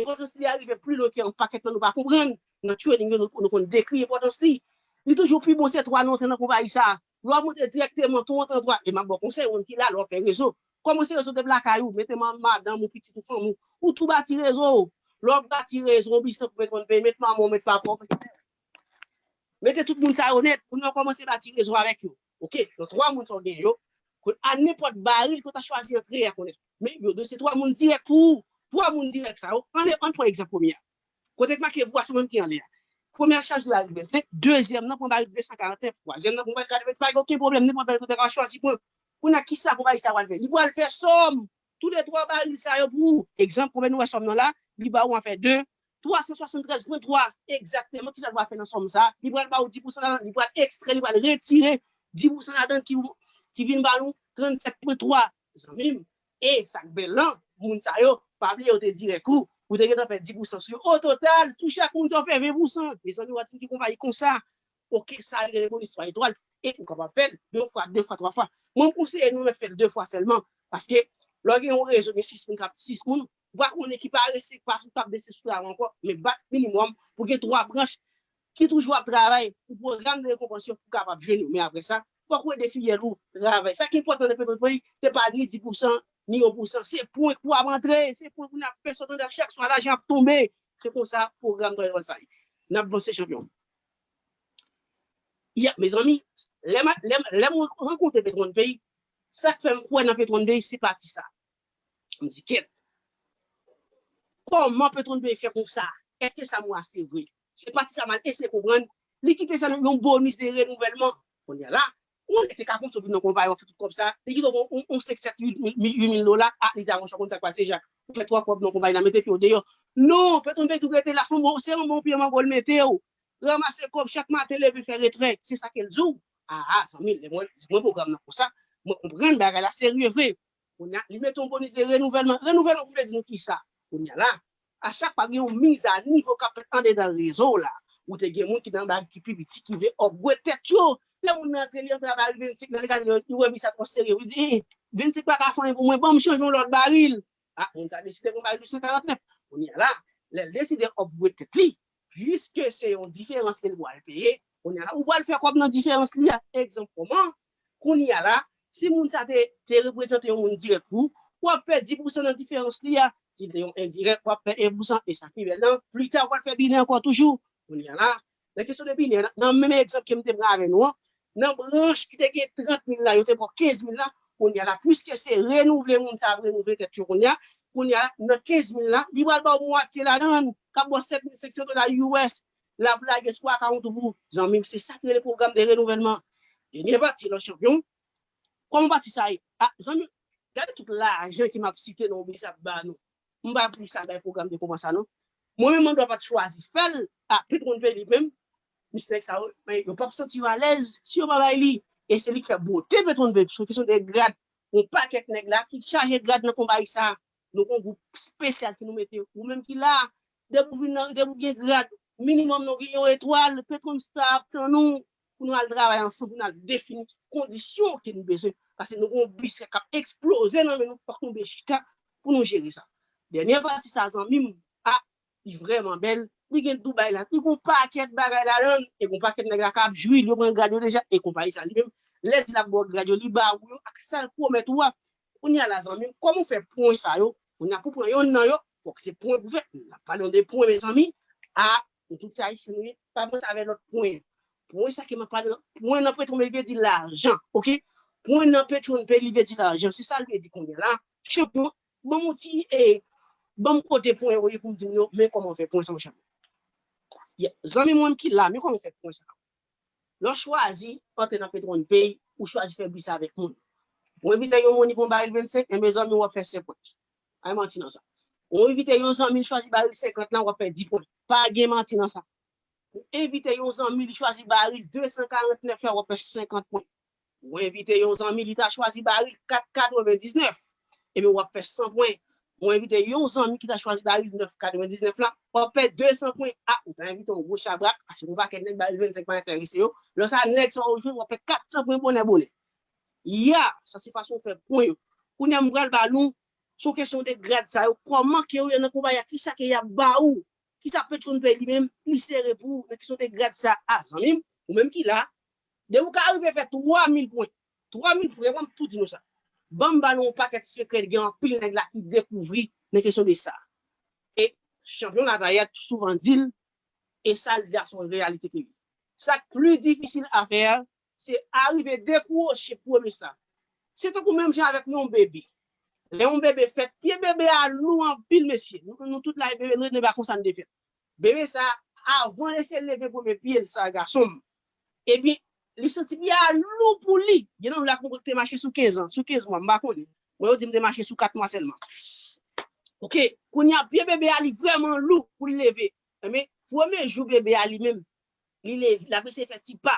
Enpòtans li a rive pli lwen ke yon pakèt nan nou pa konprann. Nan trading yo, nou, nou konn dekri enpòtans li. Li toujou pi bon se twa nan antre nan konpayi sa. Lè w ap monte dirèkteman, tou antre nan twa, e m ap ba w konsèy, ou menm ki la, lè w ap fè rezo. Kòmanse rezo depi lakay ou, mete ma-, madanm ou, pitit ou, fanmi w. Ou tou bati rezo w. Lè w ap bati rezo, yon biznis pou mete manm peyi, met manman w, met papa w, met sè w. Mete tout moun sa yo nèt, pou nou kòmanse bati rezo avèk yo. Oke, nan twa moun sa w gen yo, kote a nenpòt baril ke w ta chwazi antre a konnen. Men yo dwe se twa moun dirèk pou ou. Twa moun dirèk sa yo, ann, ann pran egzanp premye a. Kote k make vwasyon menm ki anlè a. Premye a chaje baril vennsenk, dezyèm nan pran baril de san karantnèf, twazyèm nan pran baril katrevensis, pa gen okenn pwoblèm, nenpòt baril kote w ka chwazi pran. Kounye a, kisa konpayi sa pral fè? Li pral fè sòm tou le twa baril sa yo pou ou. Egzanp, konbyen nou wè sòm nan la? Li ba ou an fè de, twa san swasanntrèz pwen twa egzakteman, kisa l pral fè nan sòm sa a? Li pral ba w dis pousan ladan, li pral ekstrè, li pral retire dis pousan ladan ki, ki vin ba nou trannsèt pwen twa. Zanmi m, e sa k bèl lan, moun sa yo, pa bliye yo te dirèk ou, ou te gentan fè dis pousan sou yo. O total, sou chak moun sa w fè ven pousan. Mezanmi, w ap di m ki konpayi konsa. Oke, sa li rele bonis twa etwal. E ou kapab fè l yon fwa, de fwa, twa fwa. Mwen, m konseye nou mèt fè l de fwa sèlman. Paske, lè w gen yon rezo, gen sis moun k ap, sis moun, ou pa konnen ki parese, ki pa sou, k ap bese sou travay ankò, men bat minimòm pou gen twa branch ki toujou ap travay pou pwogram de rekonpans yo pou kapab jwenn yo. Men apre sa, fòk ou ede fiyèl ou travay. Sa ki enpòtan nan petrol peyi, se pa ni dis pousan, ni yon pousan. Se pwen k w ap antre, se pwen pou n ap fè sòt anndan chak swa, lajan ap tonbe. Se konsa pwogram travay sa ye. N ap vanse, chanpyon. Ya, mezanmi, lè m, lè m, lè m rankontre Petwon Peyi, sa k fè m kwè nan Petwon Peyi, se pati sa. M di, kèt. Kòman Petwon Peyi fè konsa? Èske sa m wè a se vre? Se pati sa m al eseye konprann. Li kite sa yon bonis de renouvèlman. Kounye a la, ou te ka panse w vin nan konpayi w ap fè tout kòb sa. Li kite w yon, yon, yon senk, sèt, uit mil, uit mil dola. A, li di, a, monchè, konn sa k pase, Jak. Ou fè twa kòb nan konpayi la, mete pye w deyò. Non, Petwon Peyi tou rete la, se yon bon, se yon bon pye mango l mete w. Ranmase kòb chak maten, leve fè retrè. Se sa ke l di w. A, a, zanmi, lè mwen, lè mwen pwogram nan konsa, mwen konprann bagay la serye vre. Kounye a, li mete yon bonis de renouvèlman. Renouvèlman pou vle di nou kisa? Kounye a la, a chak fwa gen yon miz a nivo k ap fèt andedan rezo w la, ou te gen moun ki nan bagay ki pi piti, ki vle upgrade tèt yo. Lè moun nan antre, li antre a baril vennsenk, nan li gade, li wè miz sa twò serye. Li di, eh, vennsenk pa ka fè anyen pou mwen, ban m chanje yon lòt baril. A, moun sa deside pran baril de san karantnèf. Kounye a la, lè l deside upgrade tèt li, piske se yon diferans ke l pral peye, kounye a la, ou pral fè kòb nan diferans li a. Egzanp, kòman? Kounye a la, si moun sa te, te reprezante yon moun dirèk pou ou, w ap pèdi dis pousan nan diferans li a. Si l te yon endirèk, w ap pèdi en pousan. E sa ki bèl lan, pita w pral fè binè ankò toujou. Kounye a la, nan kesyon de binè, nan, nan menm egzanp ke m te pran avè nou an, nan branch ki te gen trant mil la, yo te pran kenz mil la, kounye a la, piske se renouvle moun sa ap renouvle tèt yo kounye a, kounye a, nan kenz mil la, li pral ba w mwatye ladan l, k ap ba w sèt mil senk san dola U S, l ap lage sou akawont ou pou, zanmi m, se sa ki rele pwogram de renouvèlman. Dènye pati, lòt chanpyon, kòman pati sa ye? A, zanmi, gade tout lajan ke m ap site nan oubli sa ap ba nou. M pa pri sa bay pwogram de konpans sa non. Mwen menm, mwen dwa pa t chwazi fè l, a, Petwon Peyi li menm, misye nèg sa yo, men yo p ap santi yo alèz si yo pa bay li. E se li k fè bote Petwon Peyi, sou kesyon de grad, yon pakèt nèg la ki chaje grad nan konpayi sa. Nou gon gwoup espesyal ki nou mete yo. Ou menm ki la, depi w vin nan, depi w gen grad, minimòm nou gen yon etwal, Petwon Star ap tann ou pou nou al travay ansanm, pou nou al defini ki kondisyon ke nou bezwen. Paske nou gon bis k ap eksploze nan men nou, fòk nou byen chita pou nou jere sa. Dènye pati sa, zanmi m, a, li vrèman bèl, li gen Dubai la, li gon pakèt bagay ladan l, e gon pakèt nèg la k ap jwi l, yo pran grad yo deja, e konpayi sa li menm, lè di l ap ba w grad yo, li ba ou yo ak sa l pwomèt ou a. Kounye a la, zanmi m, kòman w fè pwen sa yo? Kounye a pou pran yonn nan yo, fòk se pwen pou fè. N ap pale de pwen, mezanmi. A, nou tout se Ayisyen nou ye, pa panse avè lòt pwen. Pwen sa ke m ap pale lan, pwen nan Petwon Peyi li vle di lajan, oke? Pwen nan Petwon Peyi li vle di lajan, se sa l vle di kounye a la. Chanpyon, ban m yon ti, e, ban m kote pwen yo ye pou m di nou yo, men kòman w fè pwen sa, monchè. Yeah. Zanmi mwen ki la, men kòman w fè pwen sa. Lè w chwazi antre nan Petwon Peyi, ou chwazi fè bis avèk moun. Ou envite yon moun, li pran baril vennsenk, enben zanmi w ap fè senk pwen. Ay manti nan sa. Ou envite yon zanmi, li chwazi baril senkant lan, w ap fè dis pwen. Pa gen manti nan sa. Ou envite yon zanmi, li chwazi baril de san karantnèf la, w ap fè senkant pwen. Ou envite yon zanmi, li ta chwazi baril kat katrevendiznèf, ebyen w ap fè san pwen. Ou envite yon zanmi ki ta chwazi baril nèf katrevendiznèf la, w ap fè de san pwen. A, ou ta envite yon gwo chabrak, paske yon pakèt nèg baril vennsenk pa enterese yo. Lè sa, nèg sa w jwenn, w ap fè kat san pwen bonè bonè. Ya, sa se fason w fè pwen yo. Kounye a m pral ba nou, sou kesyon de grad sa yo, kòman ke yo ye nan konpayi a, kisa ke y ap ba ou? Kisa Petwon Peyi li menm, li sere pou ou nan kesyon de grad sa a, zanmi m? Ou menm ki la, depi w ka rive fè twa mil pwen, twa mil pwen, mwen m tou di nou sa. Ban m ba nou yon pakèt sekrè, gen anpil nèg la ki dekouvri nan kesyon de sa. E chanpyon Natayè tou souvan di l, e sa l di a se yon reyalite ke li. Sa k pli difisil a fè a, se arive dekwoche pwomès la. Se tankou menm jan avèk yon bebe. Lè yon bebe fèt, pye bebe a lou anpil, mesye. Nou, nou tout la, bebe nou rete ba konsa n te fèt. Bebe sa, avan l eseye leve premye pye l sa, gason m, ebyen, li santi pye a lou pou li. Gen nan la konprann te mache sou kenz an, sou kenz mwa, m pa konnen. Mwen, yo di m te mache sou kat mwa sèlman. Ok, kounye a, pye bebe a li vrèman lou pou l leve. Enben, premye jou bebe a li menm, li leve, l ap eseye fè ti pa.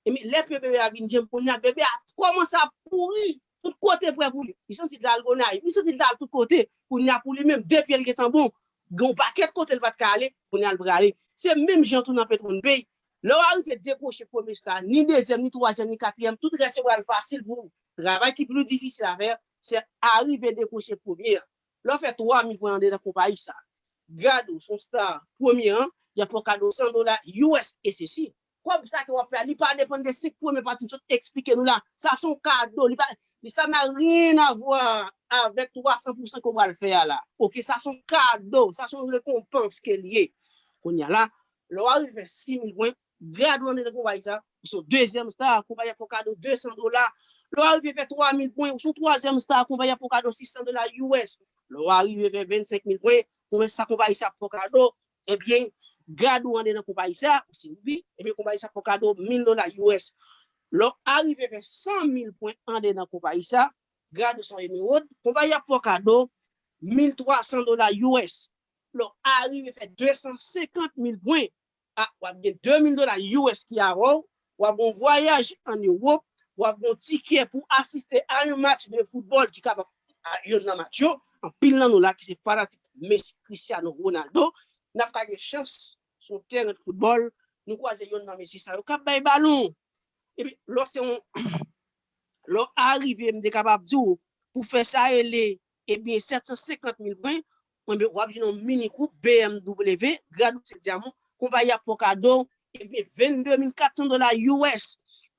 Enben, lè pye bebe a vin djanm, kounye a, bebe a kòmanse ap kouri tout kote prè pou li. Li santi l t al Gonayiv, li santi l t al tout kote. Kounye a, pou li menm, de pye l gentan bon. Gen yon pakèt kote l pa t ka ale, kounye a l prale. Se menm jan tou nan Petronpay. Lè w arive dekwoche premye sta, ni dezyèm, ni twazyèm, ni katriyèm, tout rès yo pral fasil pou ou. Travay ki pli difisil a fè, se arive dekwoche premye a. Lè w fè twa mil pwen anndan nan konpayi sa, gade w, se yon sta premye an, y ap fè w kado san dola U S e sesi. Kòb sa ke w ap fè a, li pa depann de senk premye pati m sot eksplike nou la. Sa se yon kado, li pa, li, ça n'a rien à voir avec twa san pou san ke w pral fè a la. Ok, sa se yon kado, sa se yon rekonpans ke l ye. Kounye a la, lè w arive fè sis mil pwen, gade w anndan nan konpayi sa, ou se yon dezyèm sta, konpayi a fè w kado de san dola. Lè w arive fè twa mil pwen, ou se yon twazyèm sta, konpayi a fè w kado sis san dola U S. Lè w arive fè vennsenk mil pwen, konpayi sa, konpayi sa fè w kado, ebyen, gade w anndan nan konpayi sa, ou se Ruby, ebyen, konpayi sa fè w kado mil dola U S. Lè w arive fè san mil pwen anndan nan konpayi sa, gade w se yon emerald, konpayi a fè w kado mil twa san dola U S. Lè w arive fè de san senkant mil pwen, a, w ap gen de mil dola U S ki avè w, w ap gen yon vwayaj ann Ewòp, w ap gen yon tikè pou asiste a yon match de foutbòl ki kapab, a, yonn nan match yo, anpil nan nou la ki se fanatik Messi, Cristiano Ronaldo, n ap ka gen chans sou yon tèren de foutbòl, nou kwaze yonn nan mesye sa yo k ap bay balon. Epi, lè w se yon, lè w arive, m te kapab di w, pou fè sa rele, ebyen, sèt san senkant mil pwen, ebyen, w ap jwenn yon mini koup B M W, grad ou se dyaman, konpayi a fè w kado, ebyen, vennde mil kat san dola U S.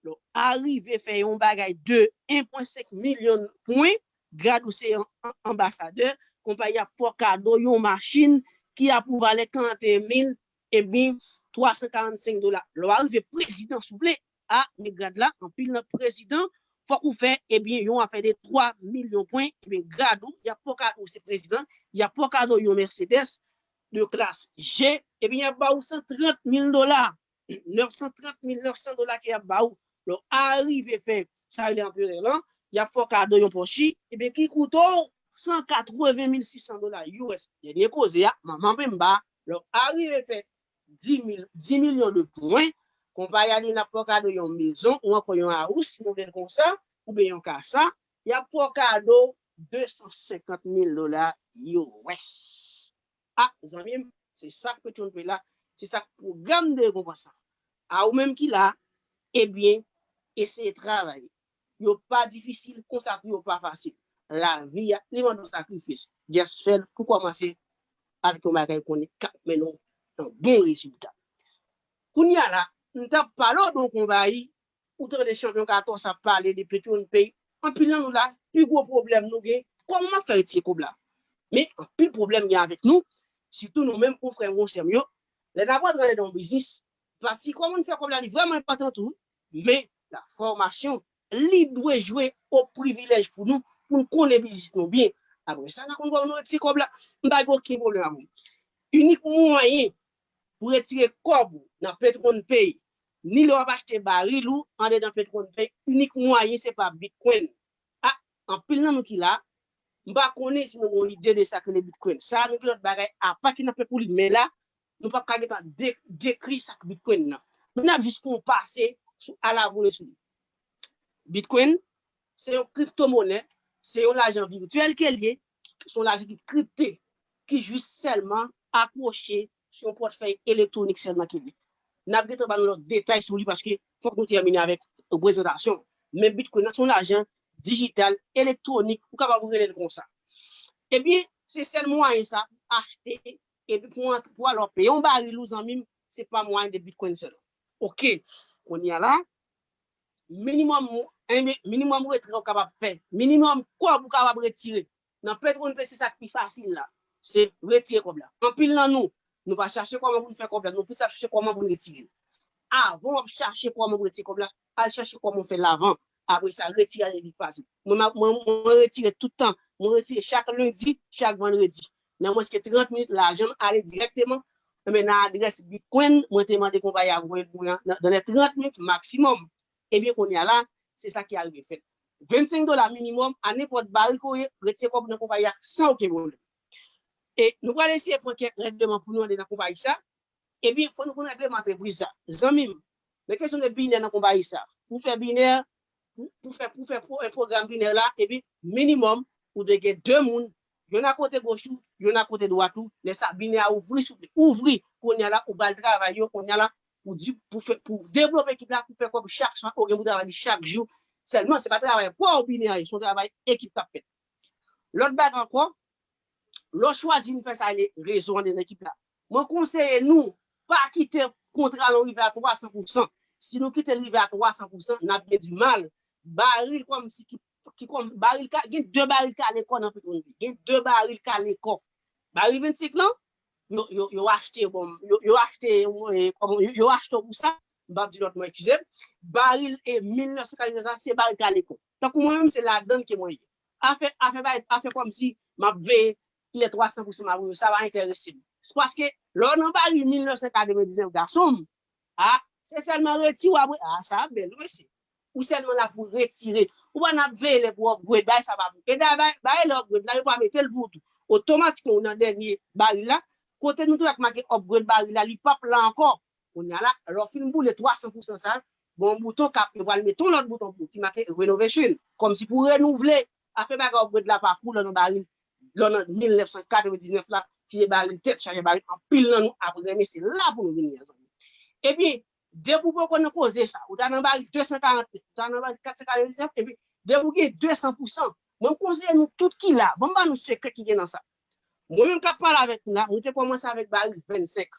Lè w arive fè yon bagay de en pwen senk milyon pwen, grad ou se an, an, anbasadè, konpayi a fè w kado yon machin ki ap pou valè karanteyen mil, ebyen, twa san karannsenk dola. Lè w arive prezidan, souple, a, men grad la, anpil nan prezidan, fòk ou fè, ebyen, yon afè de twa milyon pwen, ebyen, grad ou, y ap fè w kado, ou se prezidan, y ap fè w kado yon Mercedes de klas G, ebyen, y ap ba ou san trant mil dola, nèf san trant mil nèf san dola ke y ap ba ou. Lè w arive fè sa rele anperè lan, y ap fè w kado yon Porsche, ebyen, ki koute w san katreven mil sis san dola U S. Dènye koze a, manman penba, lè w arive fè dis mil, dis milyon de pwen, konpayi a di n ap fè w kado yon mezon ou ankò yon house, si nou vle l konsa, oubyen yon kasa, y ap fè w kado de san senkant mil dola U S. A, zanmi m, se sa k Petronpay la, se sa k pwogram de rekonpans la. A ou menm ki la, ebyen, eseye travay. Yo pa difisil, konsa tou yo pa fasil. Lavi a, li mande w sakrifis. Just fè l pou kòmanse avèk yon bagay konnen k ap mennen w nan bon rezilta. Kounye a la, m t ap pale w de yon konpayi, ou tande chanpyon katòz ap pale de Petronpay. Anpil nan nou la, pi gwo pwoblèm nou gen, kòman m ap fè retire kòb la? Men anpil pwoblèm gen avèk nou, sitou nou menm konfrè m, konfrè m yo. Lè n ap rantre nan yon biznis, pati kòman n fè kòb la, li vrèman enpòtan tou, wi. Men la fòmasyon, li dwe jwe o privilèj pou nou, pou n konnen biznis nou byen. Apre sa, n a konn kòman nou retire kòb la. M pa gen okenn pwoblèm avè w. Inik mwayen pou retire kòb ou nan Petronpay, ni lè w ap achte baril ou andedan Petronpay, inik mwayen se pa Bitcoin. A, anpil nan nou ki la, m pa konnen si nou gen yon ide de sa k rele Bitcoin. Sa a, nou gen lòt bagay apa ki n ap fè pou li. Men la, nou p ap ka gentan de-, dekri sa k Bitcoin nan. Men n ap jis fè yon pase sou, alavole sou li. Bitcoin, se yon kriptomonè, se yon lajan vityèl ke l ye, se yon lajan ki kripte, ki jis sèlman akwoche sou yon pòtfèy elektwonik sèlman ke l ye. N ap gentan ba nou lòt detay sou li paske fòk nou tèmine avèk prezantasyon. Men Bitcoin nan se yon lajan dijital, elektwonik, ou kapab rele l konsa. Ebyen, se sèl mwayen sa pou achte, epi pou antre, pou al peye yon baril ou, zanmi m, se pa mwayen de Bitcoin sèlman. Ok, kounye a la, minimòm, enben, minimòm retrè ou kapab fè, minimòm kòb ou kapab retire nan Petronpay, se sa k pi fasil la. Se retire kòb la. Anpil nan nou, nou pa chache kòman pou n fè kòb la, nou plis ap chache kòman pou n retire l. Avan w ap chache kòman pou retire kòb la, al chache kòman w fè l avan. Apre sa, retire a vin fasil. Mwen, m ap, mwen, mwen retire tout tan. Mwen retire chak lendi, chak vandredi. Nan mwens ke trant minit, lajan m ale dirèkteman, enben, nan adrès Bitcoin mwen te mande konpayi a voye l pou mwen an, nan, nan lè trant minit maksimòm. Ebyen, kounye a la, se sa ki arive fèt. Vennsenk dola minimòm, a nenpòt baril ke w ye, retire kòb ou nan konpayi a san okenn pwoblèm. E nou pral eseye pran kèk règleman pou nou antre nan konpayi sa. Epi, fò nou konn règleman antrepriz sa. Zanmi m, nan kesyon de binè nan konpayi sa, pou fè binè, pou, pou fè, pou fè pro- pwogram binè la, epi minimòm, ou dwe gen de moun, yonn a kote goch ou, yonn a kote dwat ou, lè sa binè a ouvri, sou, ouvri, kounye a la, ou ba l travay yo, kounye a la, pou di, pou fè, pou devlope ekip la, pou fè kòb chak swa, ou gen pou travay li chak jou. Sèlman, se pa travay pa w binè a ye, se yon travay ekip k ap fèt. Lòt bagay ankò, lè w chwazi vin fè sa rele rezo anndan ekip la, mwen konseye nou pa kite kontra nou rive a twa san pousan. Si nou kite l rive a twa san pousan, n ap gen di mal. Baril kòmsi ki, ki kòm, baril ka, gen de baril kale kò nan Petwonpi. Gen de baril kale kò. Baril vennsenk lan, yo, yo, yo achte, bon, yo, yo achte, eh, kòman, yo, yo achte pou sa, m p ap di lòt mo, eskize m. Baril e mil nèf san katreven sa, se baril kale kò. Tankou mwen menm, se ladan l ke mwen ye. Afè, afè, bay, afè kòmsi m ap veye kilè twa san pousan m ap rive, sa pa enterese m. Se paske lè w nan baril mil nèf san katrevendiznèf, gason m, a, se sèlman retire w ap re-, a, sa ap bèl, wi, mesye. Ou sèlman la pou retire. Ou pa nan ap veye lè pou upgrade, bagay sa pa pou. E dayè, bagay, bagay lè upgrade la, yo pa mete l pou ou tou. Otomatikman, ou nan dènye baril la. Kote nou te wè k make upgrade baril la, li p ap la ankò. Kounye a la, lè w fin boule twa san pousan sa, gen yon bouton k ap, yo pral mete yon lòt bouton pou ou ki make renovation. Kòmsi pou renouvle, afè bagay upgrade la pa pou lè w nan baril, lè w nan mil nèf san katrevendiznèf la, ki se baril tèt chaje, baril anpil nan nou ap renmen, se la pou nou vin ye, zanmi. Epi, depi w poko nan koze sa, ou ta nan baril de san karant, ou ta nan baril kat san katrevendiznèf, epi depi w gen de san pousan, mwen m konseye nou tout ki la, ban m ba nou sekrè ki gen nan sa. Mwen menm k ap pale avèk nou la, mwen te kòmanse avèk baril vennsenk.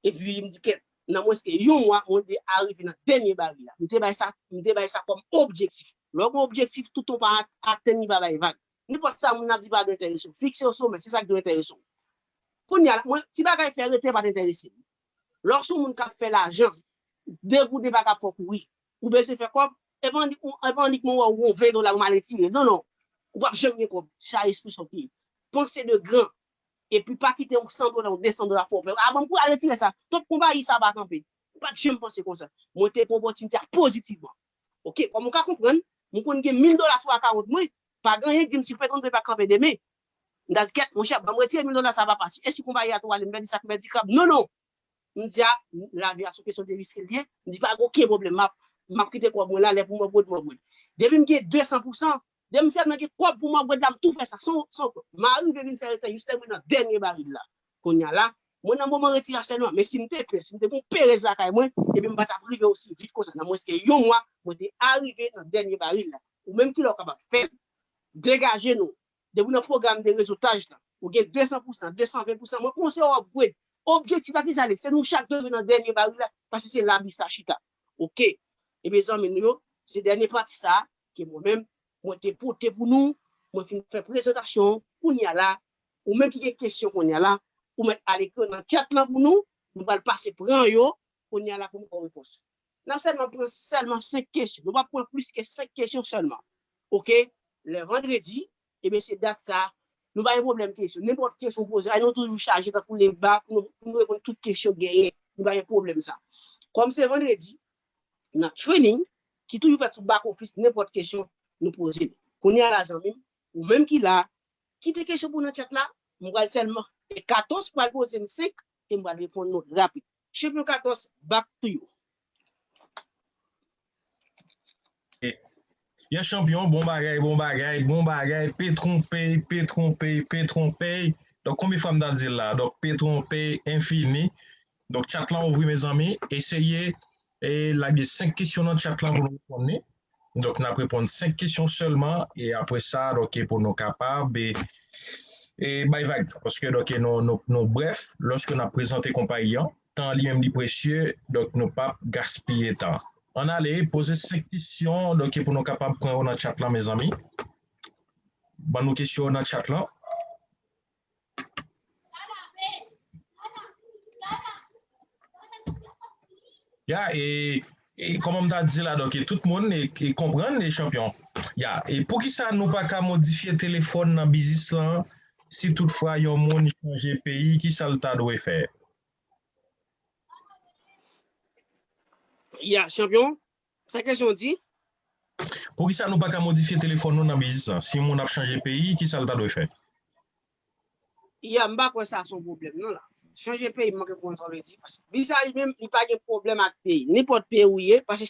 Epi m di, kèt, nan mwens ke yon mwa, mwen te arive nan dènye baril la. M te bay sa, m te bay sa kòm objektif. Lè w gen objektif, toutan w pa at-, atenn li, pa bay vag. Nenpòt sa moun ap di pa dwe enterese w. Fikse w somè, se sa k dwe enterese w. Kounye a la, mwen, ti bagay fè rete pa t enterese m. Lè w se yon moun k ap fè lajan, degouden pa ka fè w kouri. Ou bezwen fè kòb, e pa annik, e pa annik mwen wè w gon ven dola pou m al retire. Non, non. Ou p ap janm gen kòb. Sa espri sa w te ye. Panse de gran. Epi pa kite yon san dola, yon de san dola fè w pè. A, ban m kouri al retire sa. Tout konpayi sa pa kanpe. Ou pa t janm panse konsa. Mwen te pran opòtinite a pozitivman. Oke, kòm ou ka konprann, mwen konn gen mil dola sou akawont mwen. Pa gen anyen k di m si Petwonpi pa kanpe demen. M ta di, kèt, monchè, ban m retire mil dola sa, papa. Si, e si konpayi a tou ale, m pèdi sa, m pèdi krab. Non, non. M di a, lavi a se yon kesyon de risk li ye. M di, pa gen okenn pwoblèm. M ap, m ap kite kòb mwen la, lè pou m upgrade, m upgrade. Depi m gen de san pousan, depi m sèlman gen kòb pou m upgrade la, m tou fè sa. San, san, m arive vin fè retè jis lè mwen nan dènye baril la. Kounye a la, mwen nan moman retire a sèlman, men si m te pè, si m te gen perèz lakay mwen, epi m pa t ap rive osi vit konsa. Nan mwens ke yon mwa, mwen te arive nan dènye baril la. Ou menm ki lè w kapab fè l. Degaje nou. Depi w nan pwogram de rezotaj la, ou gen de san pousan, de san ven pousan, mwen konseye w upgrade. Objektif la ki sa l ye? Se nou chak dwe rive nan dènye baril la, paske se la bis la chita. Oke. Ebyen, zanmi nou yo, se dènye pati sa a ke mwen menm, mwen te pote pou nou, mwen fin fè prezantasyon an, kounye a la, ou menm ki gen kesyon kounye a la, ou mèt al ekri nan chat lan pou nou, nou pral pase pran yo, kounye a la pou nou ba w repons. N ap sèlman pran sèlman senk kesyon. Nou p ap pran plis ke senk kesyon sèlman. Oke? Lè vandredi, ebyen, se dat sa. Nou pa gen pwoblèm kesyon. Nenpòt kesyon w poze, ay nou toujou chaje tankou leba pou nou, pou nou reponn tout kesyon genyen. Nou pa gen pwoblèm sa. Kòm se vandredi, nan training, ki toujou fèt sou back office, nenpòt kesyon nou poze l. Kounye a la, zanmi m, ou menm ki la, kite kesyon pou w nan chat la, m pral sèlman, e katòz pral poze m senk, e m pral reponn nou rapid. Chanpyon katòz, back to you. Yeah, chanpyon, bon bagay, bon bagay, bon bagay, Petwonpi, Petwonpi, Petwonpi. Donk, konbyen fwa m ta di l la? Donk, Petwonpi, enfini. Donk, chat lan ouvri, mezanmi. Eseye e lage senk kesyon nan chat lan pou nou reponn li. Donk, n ap reponn senk kesyon sèlman, e apre sa, donk, e pou nou kapab, e, e bay vag. Paske, donk, e nou, nou, nou brèf, lòske n ap prezante konpayi an, tan li menm li presye, donk, nou p ap gaspiye tan. Ann ale, poze senk kesyon, donk, e pou nou kapab pran yo nan chat lan, mezanmi. Ban nou kesyon yo nan chat lan. Ya, e, e kòman m ta di la, donk, e tout moun e, e konprann, e chanpyon. Ya, e poukisa nou pa ka modifye telefòn nan biznis lan si toutfwa yon moun chanje peyi, kisa l ta dwe fè? Ya, chanpyon, sa kesyon di? Poukisa nou pa ka modifye telefòn nou nan biznis lan? Si yon moun ap chanje peyi, kisa l ta dwe fè? Ya, m pa kwè sa se yon pwoblèm non la. Chanje peyi m, manke konn sa w vle di. Paske visa li menm, li pa gen pwoblèm ak peyi. Nenpòt peyi ou ye, paske